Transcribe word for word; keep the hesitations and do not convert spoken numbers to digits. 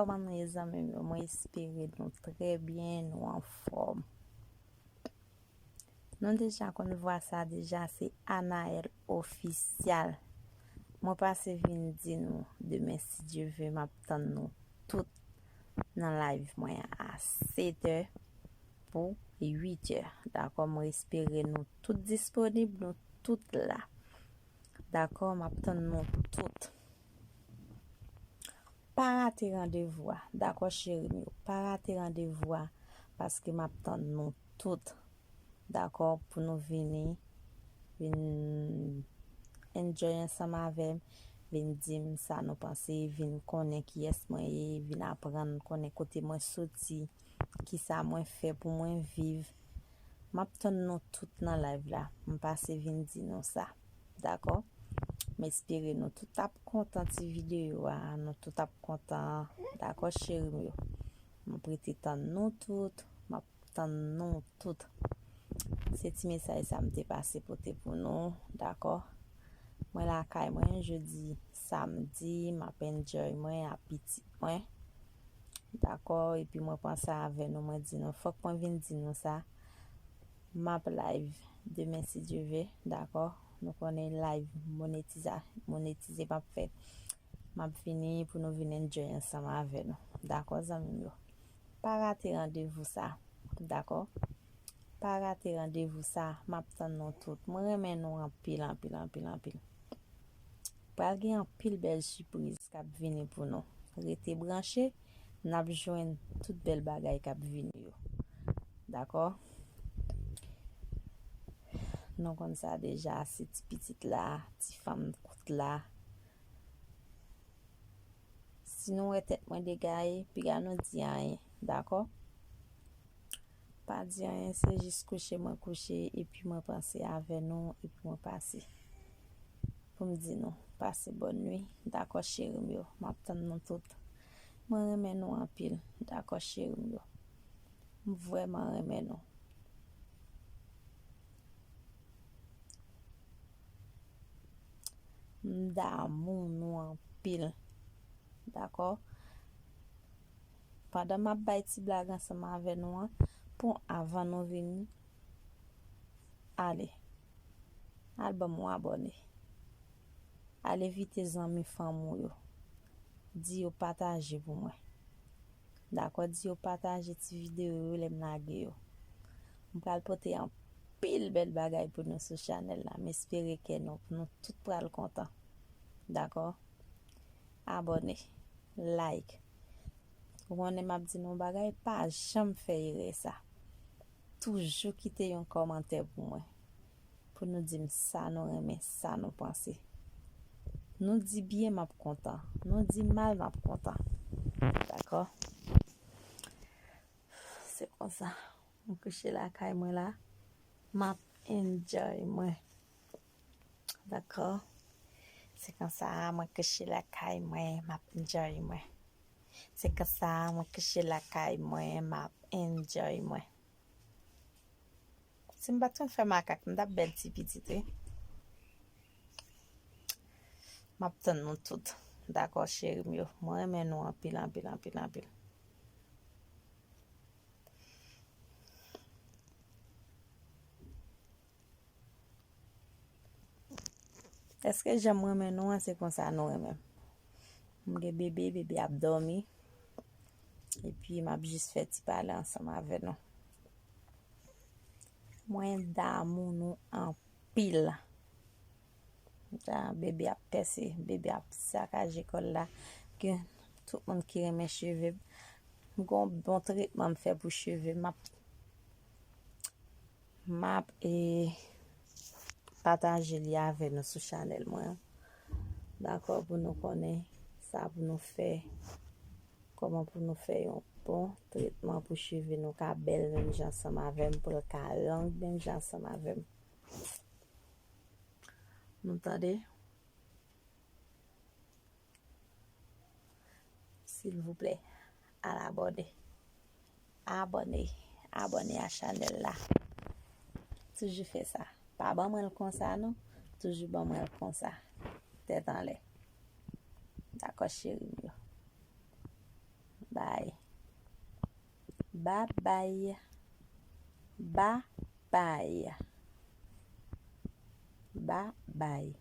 Kòman nou ye, zanmi m yo? Mwen espere nou trè byen, nou anfòm. Nou deja konn vwa sa deja, se Anaël Official. Mwen pase vin di nou, demen, si Dye ve, m ap tann nou tout nan live mwen an a sèt è pou uit è. Dakò, mwen espere nou tout disponib, nou tout la. Dakò, m ap tann nou tout. Pa rate randevou a. Dakò, cheri m yo. Pa rate randevou a, paske m ap tann nou tout. Dakò, pou nou vini, vin enjoy ansanm avè m, vin di m sa nou panse, vin konnen kiyès mwen ye, vin aprann konnen kote mwen soti, kisa mwen fè pou mwen viv. M ap tann nou tout nan live la. M pase vin di nou sa. Dakò? M espere nou tout ap kontan ti videyo a. Nou tout ap kontan. Dakò, cheri m yo? M ap rete tann nou tout. M ap tann nou tout. Se ti mesaj sa m te pase pote pou nou. Dakò? Mwen lakay mwen jodi samdi. M ap enjoy mwen ak pitit mwen. Dakò? Epi mwen panse avè nou, mwen di nou, fòk mwen vin di nou sa. M ap live demen, si Dye ve, dakò? Nou konnen live monetiza-, monetize m ap fè. M ap vini pou nou vin enjoy ansanm avè nou. Dakò, zanmi m yo? Pa rate randevou sa. Dakò? Pa rate randevou sa. M ap tann nou tout. Mwen renmen nou anpil, anpil, anpil, anpil. Pral gen anpil bèl sipriz k ap vini pou nou. Rete branche, n ap jwenn tout bèl bagay k ap vini yo. Dakò? Nou konn sa deja, se ti pitit la, ti fanm kout la. Si nou wè tèt mwen degaye, piga nou di anyen, dakò? Pa di anyen, se jis kouche mwen kouche, epi mwen panse avè nou, epi mwen pase pou m di nou, pase bòn nwi, dakò, cheri m yo? M ap tann nou tout. Mwen renmen nou anpil, dakò, cheri m yo? M vrèman renmen nou. M damou nou anpil. Dakò? Pandan m ap bay ti blag ansanm avè nou an, pou avan nou vini, ale. Al ban m yon abòne. Al envite zanmi fanmi w yo. Di yo pataje pou mwen. Dakò, di yo pataje ti videyo yo lè m lage yo. M pral pote anpil bèl bagay pou nou sou chanèl la. M espere ke nou, nou tout pral kontan. Dakò? Abòne, like. Ou konnen m ap di nou bagay, pa janm fè erè sa. Toujou kite yon kòmantè pou mwen. Pou nou di m sa nou renmen, sa nou panse. Nou di byen, m ap kontan. Nou di mal, m ap kontan. Dakò? Se konsa. Mwen kouche lakay mwen la. M ap enjoy mwen. Dakò? Se konsa, mwen kouche lakay mwen, m ap enjoy mwen. Se konsa, mwen kouche lakay mwen, m ap enjoy mwen. Si m pa t konn fè makak, m t ap bèl ti pitit, wi. M ap tann nou tout. Dakò, cheri m yo. Mwen renmen nou anpil, anpil, anpil, anpil. Èske jan m renmen nou an, se konsa nou renmen m? M gen bebe, bebe ap dòmi. Epi m ap jis fè ti pale ansanm avè nou. Mwen damou nou anpil. Sa, bebe ap pèse, bebe ap sakaje kò l la. Gen tout moun ki renmen cheve m. M gon bon tretman m fè pou cheve m. M ap, m ap, e, pataje li avè nou sou chanèl mwen an. Dakò, pou nou konnen sa pou nou fè, kòman pou nou fè yon bon tretman pou cheve nou ka bèl menm jan ansanm avè m, pou l ka long menm jan ansanm avè m. Nou tande? Silvouplè, al abòne. Abòne. Abòne a chanèl la. Toujou fè sa. Pa ban mwen l konsa non. Toujou ban mwen l konsa. Tèt anlè. Dakò, cheri m yo. Babay. Babay. Babay. Babay.